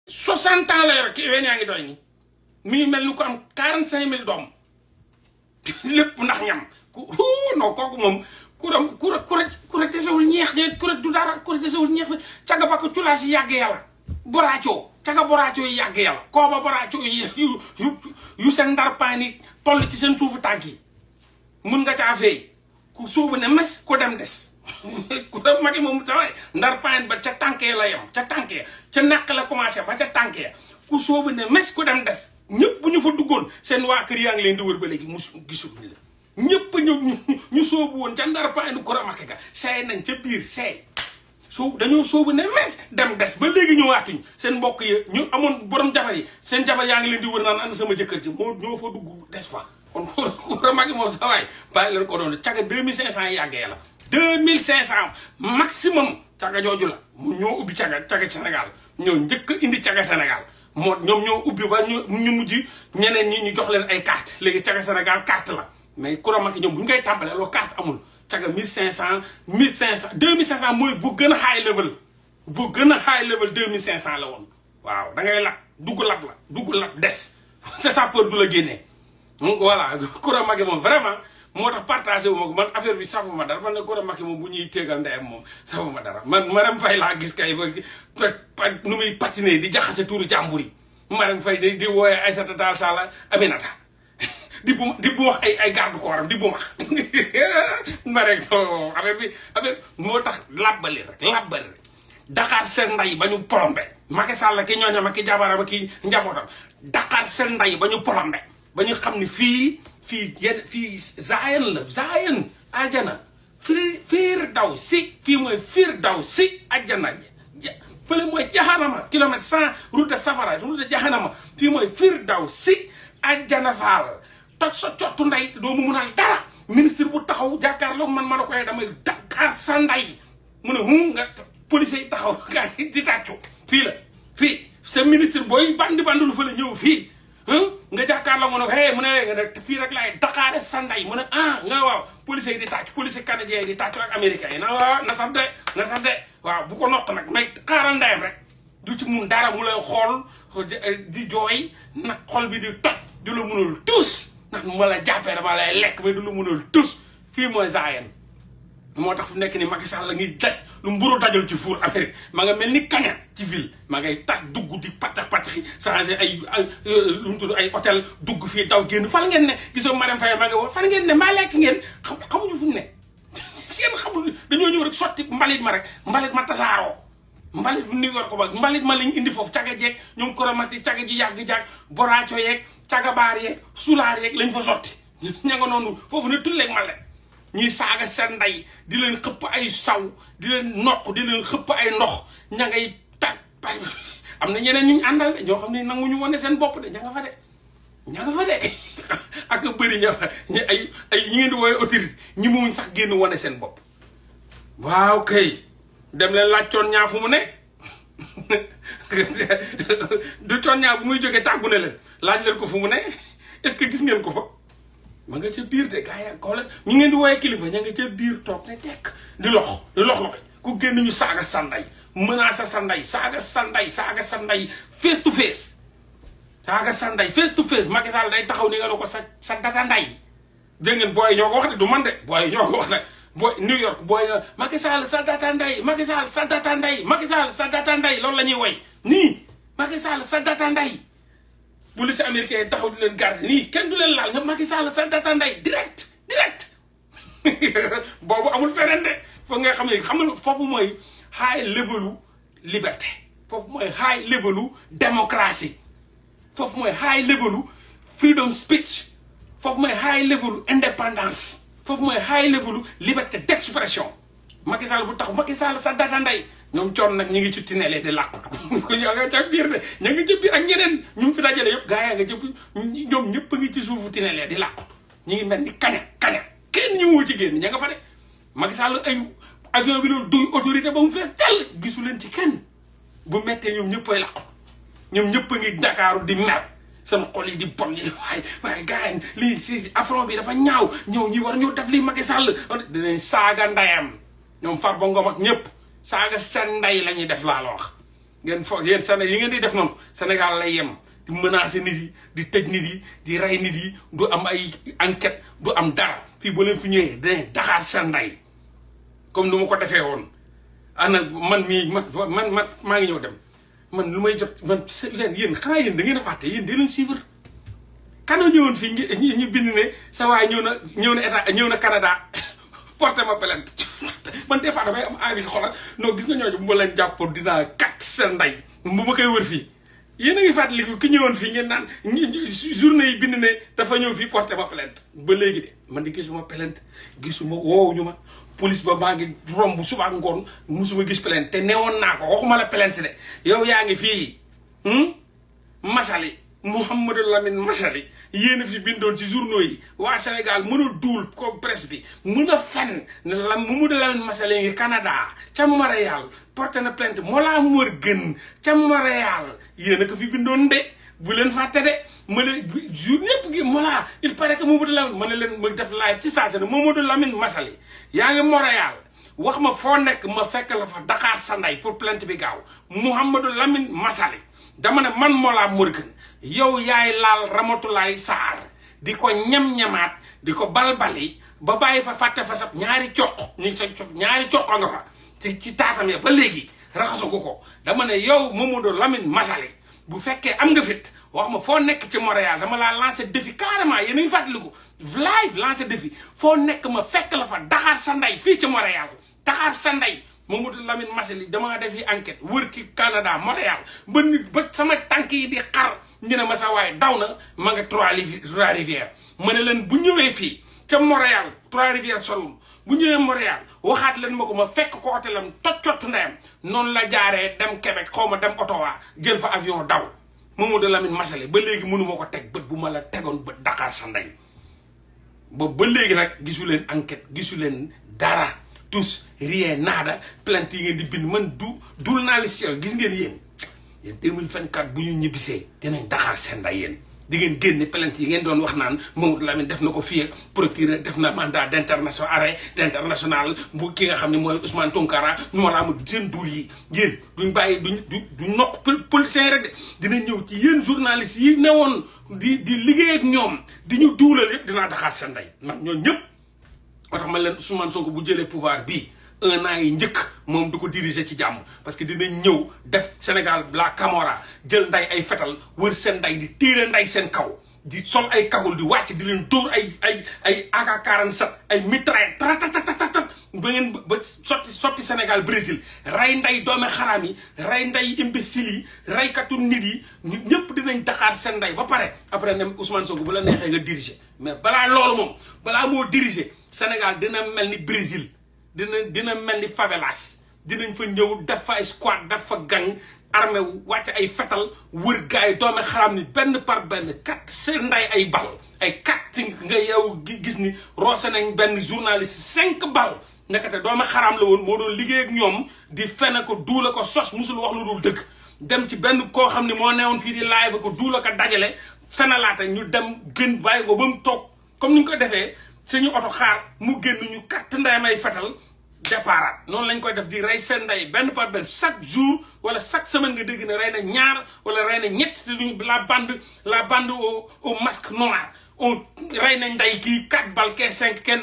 60 ans la yor ki ween yaa ngi doy ni mi ngi mel ni ko am 45 000 doom lépp ndax ñam non kooku moom kura desewul ñeex de kura du dara kura desewul ñeex de caga ba ko culaas yi yàgg yàlla boraacoo caga boraacoo yi yàgg yàlla kooba boraacoo yi yu seen ndarpaani toll ci seen suufu tànk yi mun nga caa feey ku sóobu ne mes ku dem des ku dem magi moom sa waay ndarpaani ba ca tànkee la yem ca tànkee ca naq la commencé ba ca tànkee ku sóobu ne mes ku dem des ñëpp bu ñu fa duggoon seen waa kër yaa ngi leen di wër ba léegi mus gisul ñu la ñëpp ñu sóobu woon ca ndarpaani ku ramake ka seey nañ ca biir seey dañoo sóobu ne mes dem des ba léegi ñëwaatuñ seen mbokk yi ñu amoon borom jabar yi seen jabar yaa ngi leen di wër naan ànd sama jëkkër ji moo ñoo fa dugg des fa kon ku ramake moom sa waay bàyyi leen ko doon caga 2500 yi yàggee la 2500 maximum caga jooju la ñoo ubbi caga Sénégal ñoo njëkk a indi caga Sénégal ñoom ñoo ubbi ba ñu mujj ñeneen ñi ñu jox leen ay carte léegi caga Sénégal carte la mais ku ramake ñoom bu ñu koy tàmbalee alors carte amul caga 1500 1500 2500 mooy bu gën a high level bu gën a high level 2500 la woon waaw da ngay lab dugg lab des te sa peur du la génnee donc voilà Coura Macky moom vraiment moo tax partagé wu ma ko man affaire bi safuma dara man ne Coura Macky moom bu ñuy téegal ndeyam moom safuma dara man Marème Faye laa gis kay ba nu muy patiné di jaxase tuuru jàmbur yi Marème Faye di wooyee Aïssata Tall Sall Aminata di bu wax ay garde corps am di bu max ma rek affaire moo tax labbali rek Dakar seen nday ba ñu plombé Macky Sall ki ñooñam ak ki jabaram ak ki njabootam Dakar seen nday ba ñu plombé ba ñu xam ni fii Zayen aljana fiir daw si fii mooy fiir daw si aljana fële mooy jahanama kilomètre 100 route de safara route de jahanama fii mooy fiir daw si aljana faal toj sa cottu nday doo mu munal dara ministre bu taxaw jàkkaarloo man ma ne koy damay Dakar sa nday mu ne nga policier yi taxaw gars yi di tàccu fii sa ministre booy bandi lu fa la ñëw fii nga jàkkaarloo mu ne mu ne fii rek laay Dakar sa nday mu ne nga waaw policier yi di tàcc policier canadien yi di tàccu ak américain yi waaw na sax de waaw bu ko nokk nag may xaaral ndayam rek du ci mun dara mu lay xool di jooy nag xol bi di toj du la munul tous ndax mu la jàppee dama lay lekk mais du la munul tous fii mooy Zayen moo tax fu nekk ni Macky Sall la ngi daj lu mburu dajul ci four Amérique ma nga mel ni kaña ci ville ma ngay tas dugg di patax changé ay lu mu tudd ay hôtel dugg fii daw génn fan ngeen ne gisoo Marème Faye ma nga wax fan ngeen ne mbaa lekk ngeen xamuñu fu mu ne kenn xamul dañoo ñëw rek sotti mbalit ma tasaaroo mbalit bu New York ba mbalit ma lañ indi foofu caga jeeg ñoom koromati caga ji yàgg-jàgg boraaco yeeg caga baar yeeg sulaar yeeg lañ fa sotti ña nga noonu foofu ne tulleeg male ñuy saaga seen nday di leen xëpp ay saw di leen noq di leen xëpp ay ndox ña ngay tag am na ñeneen ñu àndal de ñoo xam ne nanguñu wane seen bopp de ña nga fa de ak bëri ay ñi ngeen di woowe autorité ñi muñ sax génn wane seen bopp waaw kay dem leen laaj coon ñaa fu mu ne du coon ñaa bu muy jógee tàggu ne leen laaj leen ko fu mu ne est-ce que gis ngeen ko fa ma nga ca biir de gars yi xoolal ñi ngeen di wooye kilifa ña nga ca biir toog ne tekk di lox ku génn ñu saaga sanday menacé sanday saaga sanday face to face saaga sanday face to face Macky Sall day taxaw ni nga ne ko sa data nday dégg ngeen booy ñoo ko wax de du man de booy ñoo ko wax de booy New York booy Macky Sall sa data nday Macky Sall sa data nday Macky Sall sa data nday loolu la ñuy woy nii Macky Sall sa data nday police américain yi taxaw di leen garde nii kenn du leen laal nga Macky Sall sa data nday direct boobu amul feneen de foog nga xam ne foofu mooy high levelu liberté foofu mooy high levelu démocratie foofu mooy high levelu freedom speech foofu mooy high levelu indépendance foofu mooy high levelu liberté d'expression Macky Sall bu taxaw Macky Sall sa data nday ñoom coon nag ñu ngi ci tinele di làqutu ñoo nga ca biir de ñu ngi ca biir ak ñeneen ñu fi dajale yëpp gaa yaa nga jëpp ñoom ñëpp a ngi ci suufu tinele di làqutu ñu ngi mel ni kaña kenn ñu wu ci génn ña nga fa de Macky Sall ay avion bi loolu duy autorité ba mu fee tel gisu leen ci kenn bu mettee ñoom ñëpp ay làqutu ñoom ñëpp a ngi Dakaaru di mer seen xol yi di bon yi waaye gars yi lii si affront bi dafa ñaaw ñëw ñi war ñoo def lii Macky Sall dinañ saaga ndayam ñoom Farba Ngom ak ñëpp saaga seen nday la ñuy def laa la wax ngeen foog yéen Sénégal yi ngeen di def noonu Sénégal lay yem di menacer nit yi di tëj nit yi di rey nit yi du am ay enquête du am dara fii boo leen fi ñëwee dinañ daxaar seen ndey comme nu ma ko defee woon ana man mii man maa ngi ñëw dem man lu may jot man leen yéen xanaa yéen da ngeen a fàtte yéen di leen suivre kana ñëwoon fii ñu bind ne sa waay ñëw na état ñëw na Canada porté ma plainte man des fois damay am envie xoolal non gis nga ñooñu bu ma leen jàppoon dinaa kat seen ndey bu ma koy wër fii yéen a ngi fàttaliku ki ñëwoon fii ngeen naan journée yi bind ne dafa ñëw fii porté ma plainte ba léegi de man di gisuma plainte gisuma woowuñu ma police ba maa ngi romb suba ak ngoon musuma gis plainte te newoon naa ko waxuma la plainte de yow yaa ngi fii Massaly Mouhamadou Lamine Massaly yéen a fi bindoon ci journaux yi waa Sénégal mën a duul ko presse bi mën a fen ne la Mouhamadou Lamine Massaly ngi Canada ca Montréal porté na plainte Mollah murgun ca Montréal yéen a ko fi bindoon de bu leen fàtte de ma ne jour ñëpp gi Mollah il paraît que Mouhamadou Lamine ma ne leen ma def live ci saa si ne Mouhamadou Lamine Massaly yaa ngi Montréal wax ma foo nekk ma fekk la fa Dakar sa ndey pour plainte bi gaaw Mouhamadou Lamine Massaly dama ne man Mollah murgun yow yaay laal Ramatulaay Saar di ko ñam-ñamaat di ko balbali ba bàyyi fa fàtte fa sab ñaari coq ñu sa ñaari coq nga fa ci taatam ya ba léegi raxasu ko dama ne yow Mouhamadou Lamine Massaly bu fekkee am nga fit wax ma foo nekk ci Montréal dama laa lancé défi carrément yéen a ngi fàttaliku live lancé défi foo nekk ma fekk la fa Dakar sa ndey fii ci Montréal Dakar sa ndey Mouhamadou Lamine Massaly damaa defi enquête wër ci Canada Montréal ba sama tànk yi di xar ñu ne ma sa waaye daw na ma nga Trois-Rivières ma ne leen bu ñëwee fii ca Montréal Trois-Rivières solul bu ñëwee Montréal waxaat leen ma ko ma fekk ko hôtelam toj ndeyam noonu la jaaree dem Québec xaw ma dem Ottawa jël fa avion daw Mouhamadou Lamine Massaly ba léegi mënu ma ko teg bët bu ma la tegoon bët Dakar sa ndey ba léegi nag gisu leen enquête gisu leen dara tous rien nada plainte yi ngeen di bind man dul naa li si yow gis ngeen yéen 2024 bu ñu ñibbisee dinañ Dakar seen ndey yéen di ngeen génne plainte yi ngeen doon wax naan Mouhamadou Lamine def na ko fii procureur def na mandat d'international arrêt d'international bu ki nga xam ne mooy Ousmane Tounkara ñu ma laa ma seen duul yi yéen duñ bàyyi duñ nokk politiciens yi rek de dina ñëw ci yéen journalistes yi newoon di liggéey ak ñoom di ñu duulal yëpp dinaa Dakar seen ndey man ñoom ñëpp moo tax man leen Ousmane Sonko bu jëlee pouvoir bii 1 an yi njëkk moom du ko diriger ci jàmm parce que dinañ ñëw def Sénégal la Camorra jël nday ay fetal wër seen nday di tiire nday seen kaw di sol ay kagul di wàcc di leen dóor ay AK-47 ay mitraille tatatatat ba ngeen ba soppi Sénégal Brésil rey nday doome xaraam yi rey nday imbécile yi reykatu nit yi ñëpp dinañ Dakar seen nday ba pare après ne Ousmane Sonko bu la neexee nga diriger mais balaa loolu moom balaa moo diriger Sénégal dina mel ni Brésil dina mel ni favelas dinañ fa ñëw def fa ay squad def fa gang armé wu wàcce ay fetal wër gars yi doome xaram ni benn par benn kat seen nday ay bal ay kat nga yow gis ni roose nañ benn journaliste 5 bal nekkate doome xaram la woon moo doon liggéey ak ñoom di fene ko duula ko sos musul wax lu dul dëgg dem ci benn koo xam ne moo newoon fii di live ko duula ko dajale fenalaate ñu dem gën bàyyi ko ba mu toog comme ni ñu ko defee suñu oto xaar mu génn ñu katt ndayam ay fetal départ noonu lañ koy def di rey seen ndey benn par benn chaque jour wala chaque semaine nga dégg ne rey na ñaar wala rey na ñett te duñ la bande au masque noir on rey nañ ndey kii 4 balles kee 5 kenn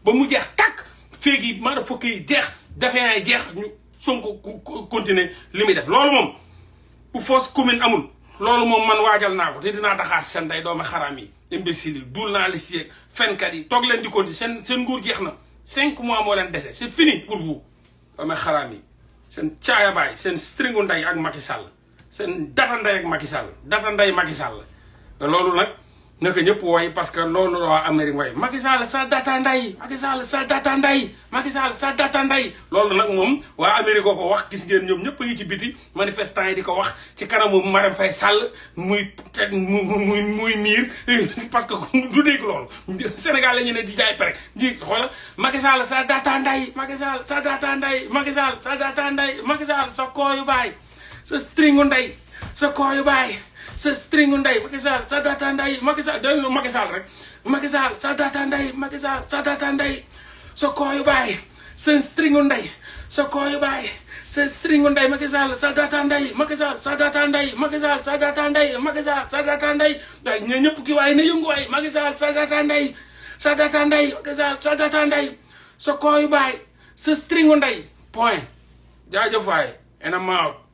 ba mu jeex tàkk féegi maa da fokk yi jeex dafee jeex ñu Sonko continuer li muy def loolu moom bu fausse commune amul loolu moom man waajal naa ko te dinaa Dakar seen ndey doomu xaraam yi imbécile yi duul naa li si fenkat yi toog leen di continuer seen nguur jeex na 5 mois moo leen dese c'est fini pour vous doomu xaraam yi seen caaya baay seen stringu ndey ak Macky Sall seen data ndey ak Macky Sall data ndey Macky Sall loolu nag naka ñëpp woy parce que loolu la waa Amérique way Macky Sall sa data ndey Macky Sall sa data ndey Macky Sall sa data ndey loolu nag moom waa Amérique ko wax gis ngeen ñoom ñëpp a ngi ci biti manifestant yi di ko wax ci kanamu Marème Faye Sall muy miir parce que du dégg loolu Sénégal la ñu ne di jaay pare ji xoolal Macky Sall sa data ndey Macky Sall sa data ndey Macky Sall sa data ndey Macky Sall sa kooyu baay sa stringu ndey sa kooyu baay sa stringu ndey Macky Sall sa data ndey Macky Sall da Macky Sall rek Macky Sall sa data ndey Macky Sall sa data ndey sa kooyu baay sa stringu ndey sa kooyu baay sa stringu nday Macky Sall sa data nday Macky Sall sa data nday Macky Sall sa data nday Macky Sall sa data nday waaye ñe ñëpp ki waaye na yëngu waay Macky Sall sa data nday sa data nday Macky Sall sa data nday sa kooyu baay sa stringu nday point jaajëf waay and I'm out